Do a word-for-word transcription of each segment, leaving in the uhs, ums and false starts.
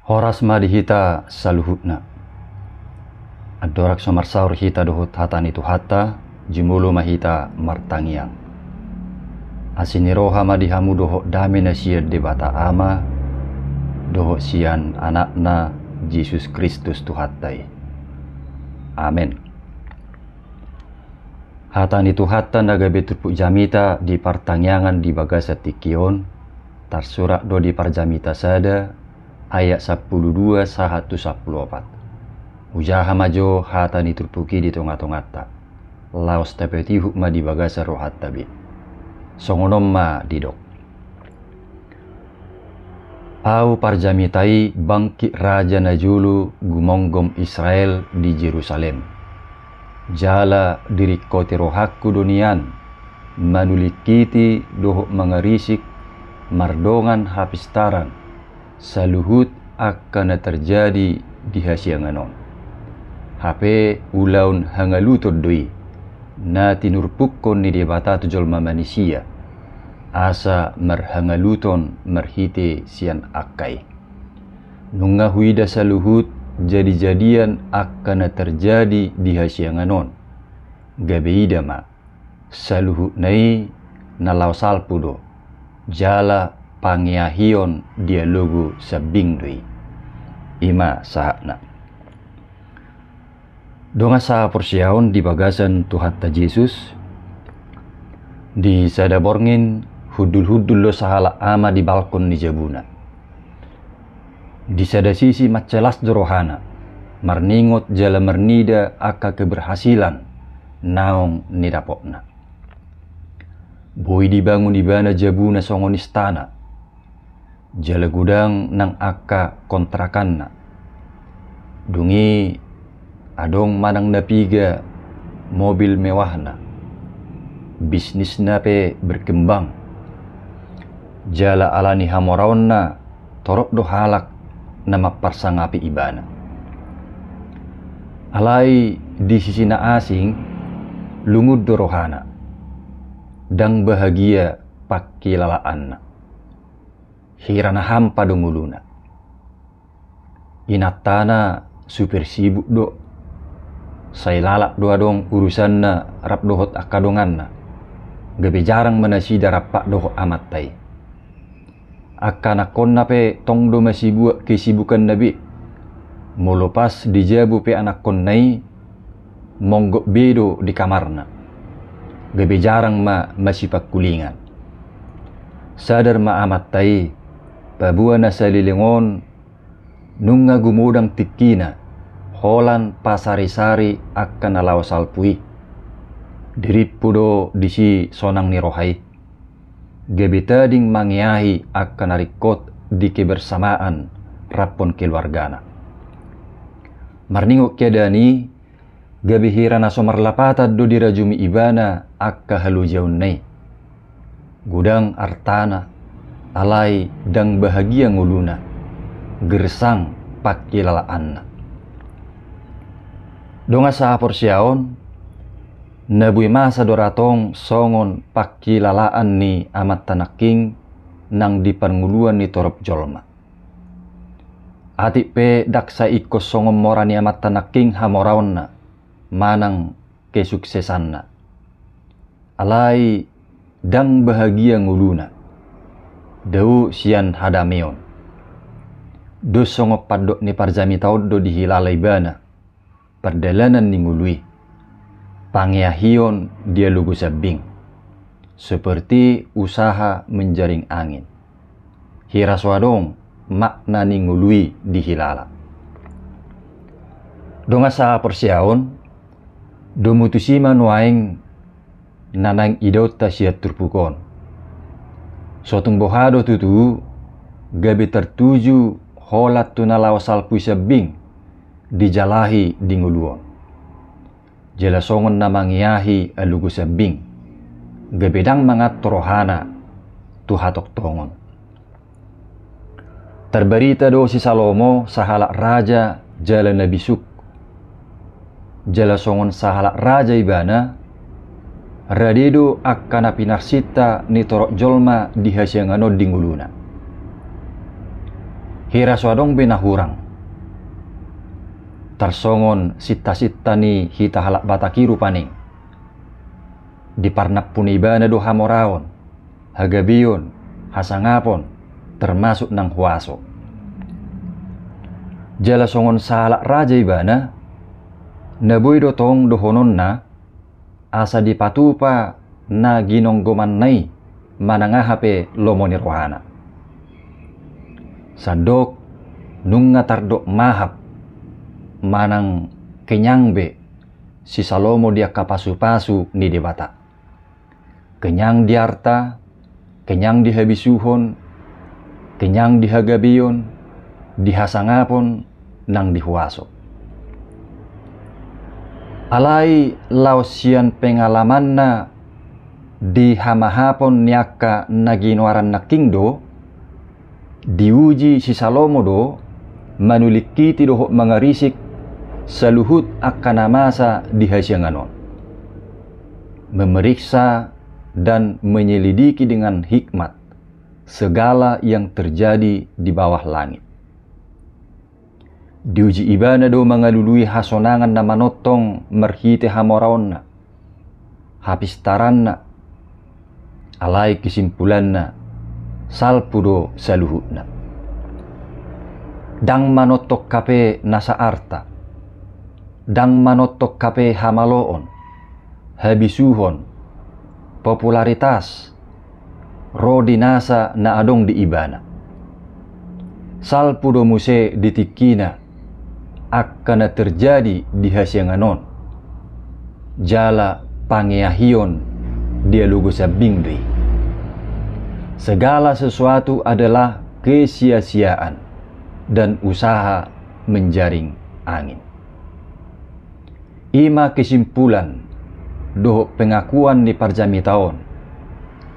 Horas ma di hita saluhutna. Andorang so marsaor hita dohot hata ni Tuhanta, jumolo ma hita martangiang. Asi ni roha ma di hamu dohot dame na sian Debata Ama, dohot sian Anakna Jesus Kristus Tuhanta i. Amen. Hata ni Tuhanta na gabe turpuk jamita di partangiangan di bagasan tingki on, tarsurat do di Parjamita sada, ayat sampulu dua sahat tu sampulu opat. Hujaha ma jo hata ni turpuk i di tonga-tonganta, laos tapatihut ma di bagasan rohanta be. Songon on ma didok. Ahu parjamita i bangkit raja na jolo gumonggom Israel di Jerusalem. Jala diringkoti rohangku do nian, manulingkiti dohot mangarisik mardongan hapistaran, saluhut angka na tarjadi di hasiangan on. Hape ulaon hangaluton do i, na tinurpukkon ni Debata tu jolma manisia, asa marhangaluton marhite sian angka i. Nunga huida saluhut jadi-jadian angka na tarjadi di hasiangan on. Gabe ida ma, saluhutna i na laho salpu do, jala pangeahion dialogo sambing do i. I ma sahatna. Dongan sahaporseaon di bagasan Tuhanta Jesus, di sada borngin hundul-hundul do sahalak ama di balkon ni jabuna. Di sada sisi mansai las do rohana, marningot jala marnida angka keberhasilan naung nidapotna. Boi dibangun ibana jabuna songon istana, jala godang nang angka kontrakanna. Dung i adong manang na piga mobil mewahna. Bisnisna pe berkembang. Jala ala ni hamoraonna torop do halak na mamparsangapi ibana. Alai di sisi na asing, lungun do rohana. Ndang bahagia pangkilalaanna. Hira na hampa do ngoluna. Inantana super sibuk do. Sai lalap do adong urusanna rap dohot angka donganna. Gabe jarang ma nasida rampak dohot amanta i. Angka anakkonna pe tong do masibuak kesibukanna be. Molo pas di jabu pe anakkonna i, monggop be do di kamarna. Gabe jarang ma masipangkulingan. Sadar ma amanta i, paboa na saleleng on nunga gumodang tingkina, holan pasari-sari angka na laho salpu i. Dirimpu do disi sonang ni roha i. Gabe tading mangeahi angka na ringkot di kebersamaan raphon keluargana. Marningot keadaan i, gabe hira na so marlapatan do dirajumi ibana angka halojaonna i. Godang artana, alai ndang bahagia ngoluna, gersang pangkilalaanna. Dongan sahaporseaon, na boi masa do ra tong songon pangkilalaan ni amanta nangkin nang di parngoluan ni torop jolma. Atik pe ndang sai ingkon songon mora ni amanta nangkin hamoraonna manang kesuksesanna. Alai ndang bahagia ngoluna, dao sian hadameon. Dos songon pandok ni parjamita on do dihilala ibana pardalanan ni ngolu i. Pangeahion dialogo sambing, seperti usaha menjaring angin. Hira so adong makna ni ngolu i dihilala. Dongan sahaporseaon, domu tusi ma nuaeng na naeng idaonta sian turpuk on. So tung boha do tutu, gabe tartuju holan tu na laho salpu i sambing dijalahi di ngolu on. Jala songon na mangeahi alogo sambing, gabe ndang manganto rohana tu hatongtongon. Tarbarita do si Salomo sahalak raja jala na bisuk. Jala songon sahalak raja ibana, rade do angka na pinarsinta ni torop jolma di hasiangan on di ngoluna. Hira so adong be na hurang. Tarsongon sinta-sinta ni hita halak Batak i rupani. Diparnampu ni ibana do hamoraon, hagabeon, hasangapon, termasuk nang huaso. Jala songon sahalak raja ibana, na boi do tong dohononna, asa dipatupa na ginonggomanna i manang aha pe lomo ni rohana. Sandok nunga tardok mahap manang kenyang be si Salomo di angka pasu-pasu ni Debata. Kenyang di arta, kenyang di habisuhon, kenyang di hagabeon, di hasangapon, nang di huaso. Alai laos sian pengalamanna di hamahapon ni angka na ginoaran nangkin do, diuji si Salomo do manulingkiti dohot mangarisik saluhut angka na masa di hasiangan on, memeriksa dan menyelidiki dengan hikmat segala yang terjadi di bawah langit. Diuji ibana do mangalului hasonangan na manongtong marhite hamoraonna, hapistaranna, alai kesimpulanna, salpu do saluhutna. Ndang manongtong hape nasa arta, ndang manongtong hape hamaloon, habisuhon, popularitas, ro di nasa na adong di ibana. Salpu do muse di tingkina angka na terjadi di hasiangan on, jala pangeahion dialogo sambing do i. Segala sesuatu adalah kesia-siaan dan usaha menjaring angin. I ma kesimpulan dohot pengakuan ni parjamita on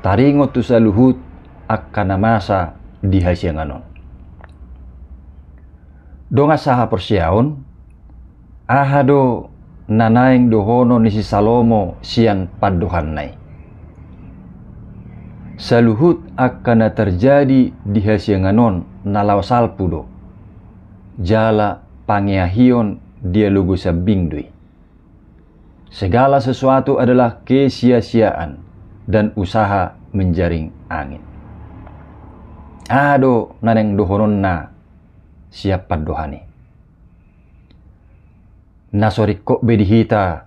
taringot tu saluhut angka na masa di hasiangan on. Dongan sahaporseaon, aha do na naeng dohonon ni si Salomo sian pandohanna i? Saluhut angka na terjadi di hasiangan on na laos salpu do, jala pangeahion dialogo sambing do i. Segala sesuatu adalah kesia-siaan dan usaha menjaring angin. Aha do na naeng dohononna sian pandohan i? Na so ringkot be di hita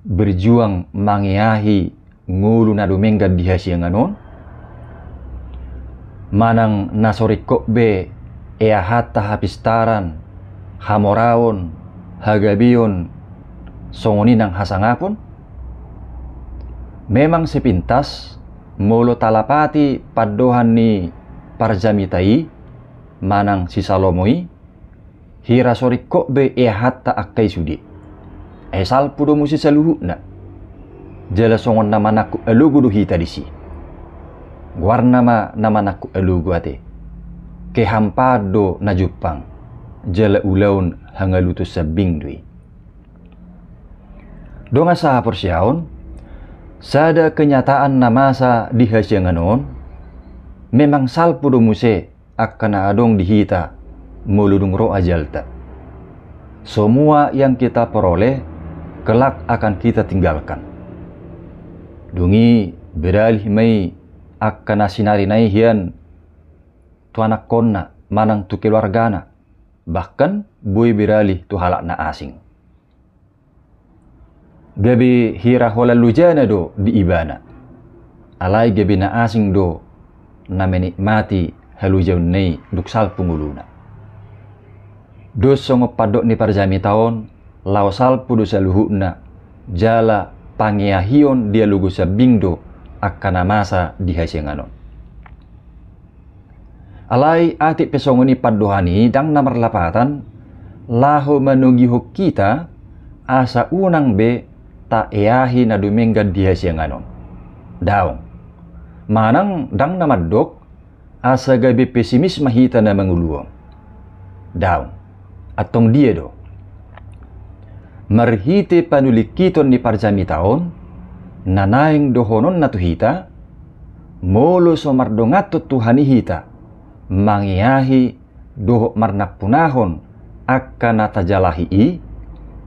berjuang mangeahi ngolu na dumenggan di hasiangan on, manang na so ringkot be eahanta hapistaran, hamoraon, hagabeon, songon i nang hasangapon? Memang sepintas, molo talapati pandohan ni parjamita i manang si Salomo i, hira so ringkot be eahanta angka i sude, ai salpu do muse saluhutna. Jala songon na manangkup alogo do hita disi. Goarna ma na manangkup alogo ate. Kehampaan do na jumpang, jala ulaon hangaluton sambing do i. Dongan sahaporseaon, sada kenyataan na masa di hasiangan on, memang salpu do muse angka na adong di hita molo dung ro ajalta. Semua yang kita peroleh kelak akan kita tinggalkan. Dung i beralih ma i angka na sinarina i hian tu anakkonna manang tu keluargana, bahkan boi beralih tu halak na asing. Gabe hira holan lojana do di ibana. Alai gabe na asing do na menikmati halojaonna i dung salpu ngoluna. Dos songon pandok ni parjamita on, laos salpu do saluhutna, jala pangeahion dialogo sambing do angka na masa di hasiangan on. Alai atik pe songon i pandohan i ndang na marlapatan laho manogihon hita asa unang be taeahi na dumenggan di hasiangan on. Daong. Manang ndang na mandok asa gabe pesimis ma hita na mangolu on. Daong. Antong dia do? Marhite panulingkiton ni parjamita on, na naeng dohononna tu hita, molo so mardonganhon Tuhan i hita mangeahi dohot marnampunahon angka na tajalahi i,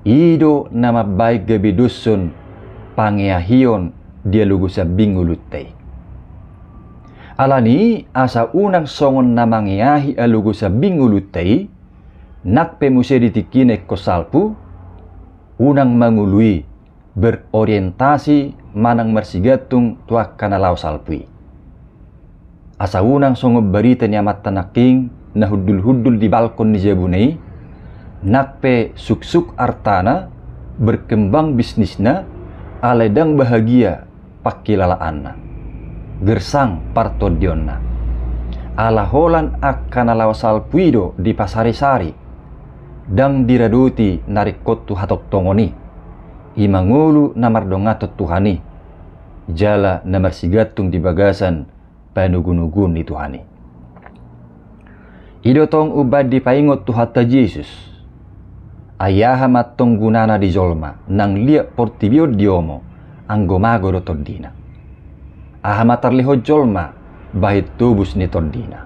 i do na mambaen gabe doshon pangeahion di alogo sambing ngolunta i. Alani i asa unang songon na mangeahi alogo sambing ngolunta i, nang pe muse di tingkina ingkon salpu, unang mangolu i berorientasi manang marsigantung tu angka na laho salpu i. Asa unang songon barita ni amanta nangkin na hundul-hundul di balkon ni jabuna i, nang pe suksuk artana, berkembang bisnisna, alai ndang bahagia pangkilalaanna, gersang partondionna. Ala holan angka na laho salpu i do dipasari-sari, ndang diradoti na ringkot tu hatongtongon i, i ma ngolu na mardonganhon Tuhan i, jala na marsigantung di bagasan panogunoguon ni Tuhan i. I do tong umbaen dipaingot Tuhanta Jesus. Ai aha ma tong gunana di jolma nang liat portibi on diomo, anggo mago do tondina? Aha ma tarlehon jolma bahen tobus ni tondina?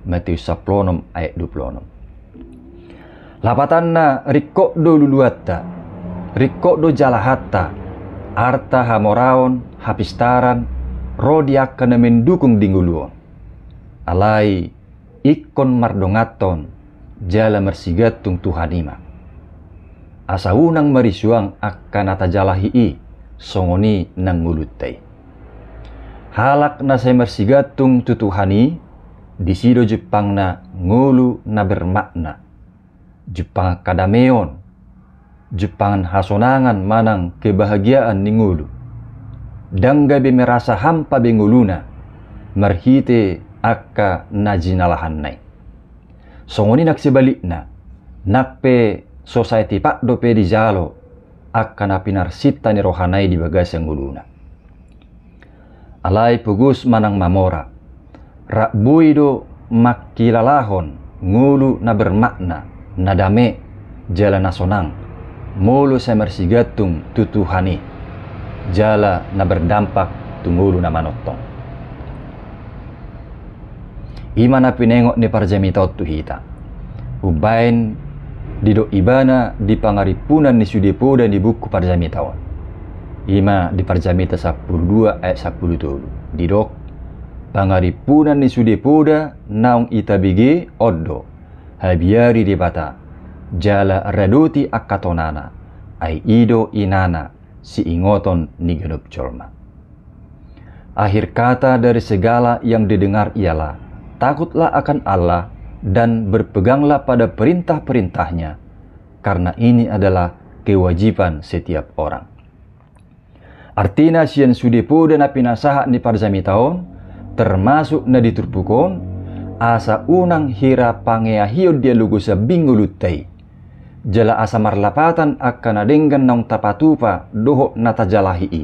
Matius sampulu onom ayat dua pulu onom. Lapatanna, ringkot do luluanta, ringkot do jalahanta, arta, hamoraon, hapistaran, ro di angka na mendukung di ngolu on. Alai ingkon mardonganhon jala marsigantung Tuhan i ma. Asa unang marisuang angka na tajalahi i, songon i nang ngolunta i. Halak na sai marsigantung tu Tuhan i, disi do jumpangna ngolu na bermakna, jumpangan hadameon, jumpangan hasonangan manang kebahagiaan ni ngolu. Ndang gabe merasa hampa be ngoluna marhite angka na jinalahanna i. Songon i nang sebalikna, nang pe so sai tipak dope dijalo angka na pinarsinta ni rohana i di bagasan ngoluna. Alai pogos manang mamora, rap boi do mangkilalahon ngolu na bermakna, na dame, jala na sonang, molo sai marsigantung tu Tuhan i, jala na berdampak tu ngolu na manongtong. I ma na pinaingot ni parjamita on tu hita. Umbaen didok ibana di pangarimpunan ni sude poda ni buku parjamita on. I ma di parjamita sampulu dua ayat sampulu tolu. Didok, pangarimpunan ni sude poda naung ita bege on do, habiari Debata, jala radoti angka tonana, ai i do inana, siingoton ni ganup jolma. Akhir kata dari segala yang didengar ialah, takutlah akan Allah dan berpeganglah pada perintah-perintahnya, karena ini adalah kewajiban setiap orang. Artina sian sude poda na pinasahat ni parjamita on, termasuk na di turpuk on, asa unang hira pangeahion di alogo sambing ngolunta i. Jala asa marlapatan angka na denggan naung tapatupa dohot na tajalahi i,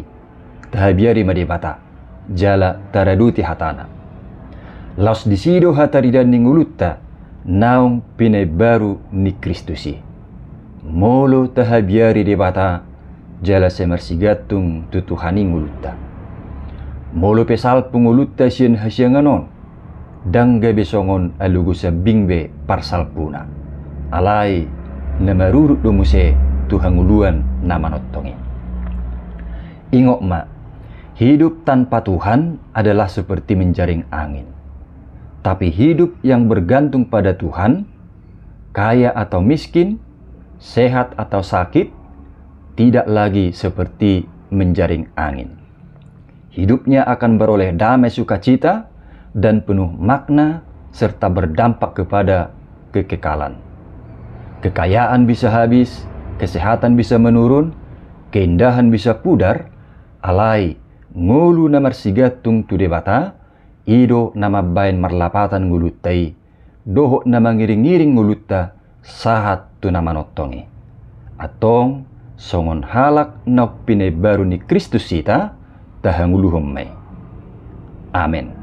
tahabiari ma Debata, jala taradoti hatana. Laos disi do hataridaan ni ngolunta naung pinaimbaru ni Kristus i. Molo tahabiari Debata, jala sai marsigantung tu Tuhan i ngolunta. Molo pe salpu ngolunta sian hasiangan on, ndang gabe songon alogo sambing be parsalpuna. Alai na marurut do muse tu hangoluan na manongtong i. Ingot ma, hidup tanpa Tuhan adalah seperti menjaring angin. Tapi hidup yang bergantung pada Tuhan, kaya atau miskin, sehat atau sakit, tidak lagi seperti menjaring angin. Hidupnya akan beroleh damai sukacita dan penuh makna serta berdampak kepada kekekalan. Kekayaan bisa habis, kesehatan bisa menurun, keindahan bisa pudar, alai ngolu na marsigantung tu Debata, i do na mambaen marlapatan ngolunta i, dohot na mangiring-iring ngolunta sahat tu na manongtong i. Antong, songon halak naung pinaimbaru ni Kristus hita, tahangoluhon ma i. Amen.